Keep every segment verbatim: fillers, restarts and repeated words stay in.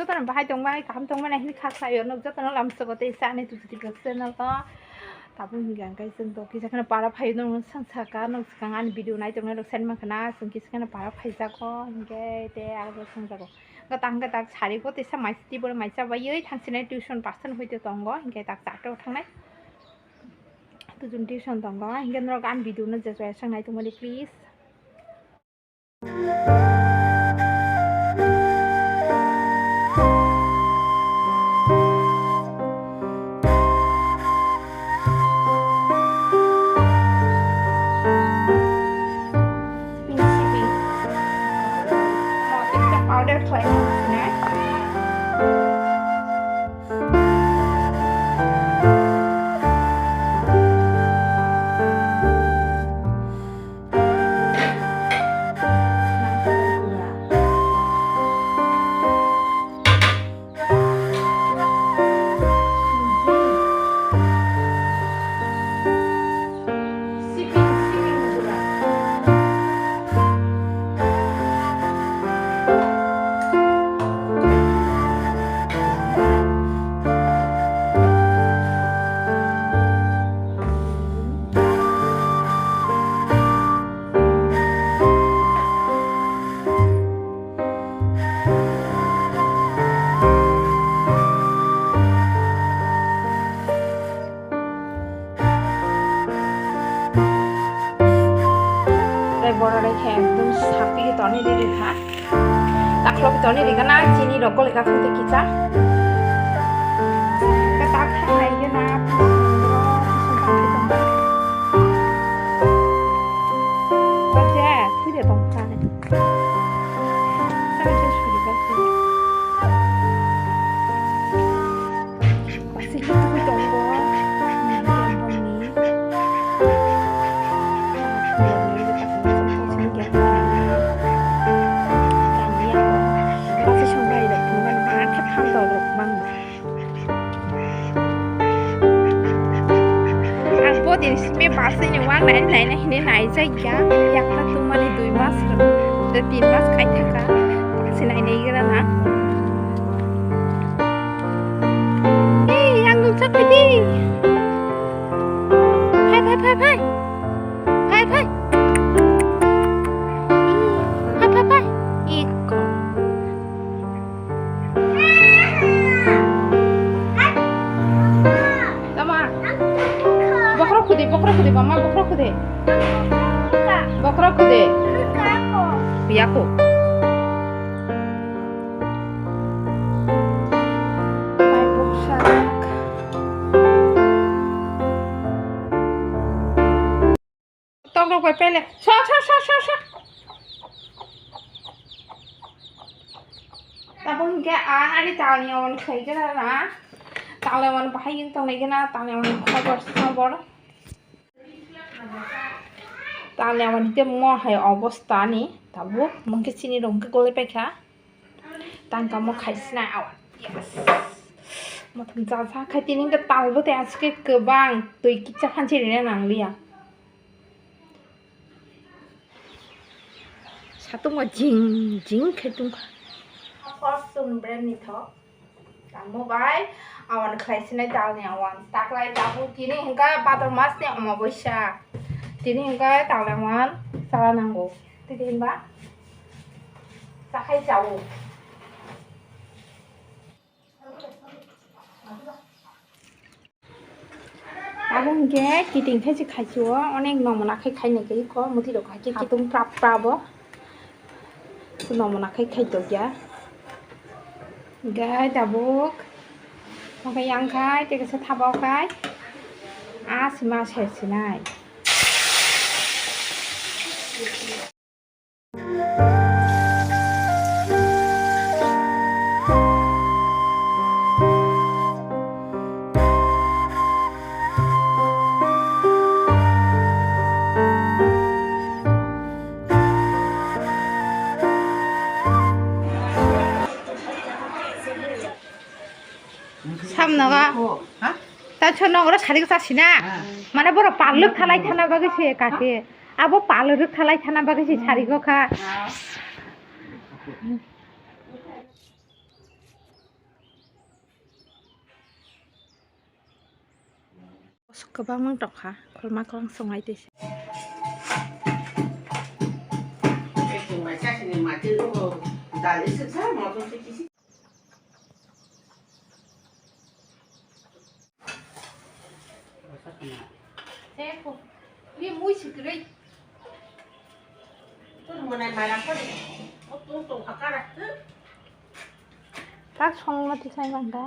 Jotono bahai tongbai, kaham tongbai nai hwnwi kha khlaio, nok jotono lamsogo tei sa ani tuti twi channel o. Tabuk hwnkhe ang khe chwng to kisa kheno para phaio, nwng swng saka, nwng swkang ani video nai tongnai rok sani mankha na, chwng kisa kheno para phaijago, hwnkhe tei aro bo swngjago. Hwnkhe tak hwnkhe tak sari bo teisa mai tiboro mai chabaiwi thangsinai tuition percent hoite tongo, hwnkhe tak charta o thangnai. Tuition tuition tongo, hwnkhe norok ani video no je joya swng nai tongmani please. Powder khlaina. Tei borok rok khe ekdom sapi toni riri kha. Takhwlok toni rikha na chini rok goli kha thung tei kisa. Khe tak thang nai khe na. Baksa twi de tong kha. Baksa suri baksa. Baksa twi twi tongo. Baksa twi twi tongo. Baksa songbai rok tongmani ma khe phan dok rok bang. Ang bo din simi basini wang nai nai nai hini nai jai ya. Yakta tumani dui mas rok, de tin mas khai thaka. Sinai nai gira na. Hey, yang nung chak di. Hai, hai, hai, hai. Hai, hai. Hai, hai, hai. Iko. Tama. Bokhorok khudi, bokhorok khudi, mama, bokhorok khudi. Bokhorok khudi. Biyako. Bai buksa. Tok rok bai pele. So, so, so, so, so. Tabuk hwnkhe ang ani talni awan khlai gana na. Talni awan bahai wng tongnai gana, talni awan khobor sobor. Talni awan hwnkhe mo hai obosta ni tabuk, mo hwnkhe chini rok hwnkhe golai paikha. Tangkamo khaisina awan. Yes. Mothom jaja khai tini hwnkhe talbo tei aswk kwbang twi kisa phansi rina nangliya. Satung o jing jing khe tungkha. Fortune brand ni thok. Tamo bai awan khlai sinai talni awan. Taklai tabuk tini hwnkhe bhadrao mas ni omoboisa. Tini hwnkhe talni awan chala nango. Tini hwnba chakhai chao. Abo hwnkhe kiting khe se khaisio, onek nomona khe khainai khe kho mwtwi rok hai khe kitung prap prap o. Nomona khe khai tokya. Gai tabuk. Oke yang khai tei kaisa thapa o khai. A sima ser sinai. Samno ga. Ha? Ta chhorno oro sari kwchak sina. Ha. Mane borok palwk thalai thana bagwi se kake. Abo palwk thalai thana bagwi se sari go kha. Ha. Kwbangma tongkha, khorma kwbang songnai tei se. Tak songma tisai mangkha.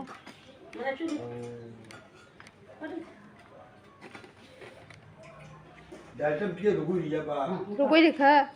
Rugwi rikha.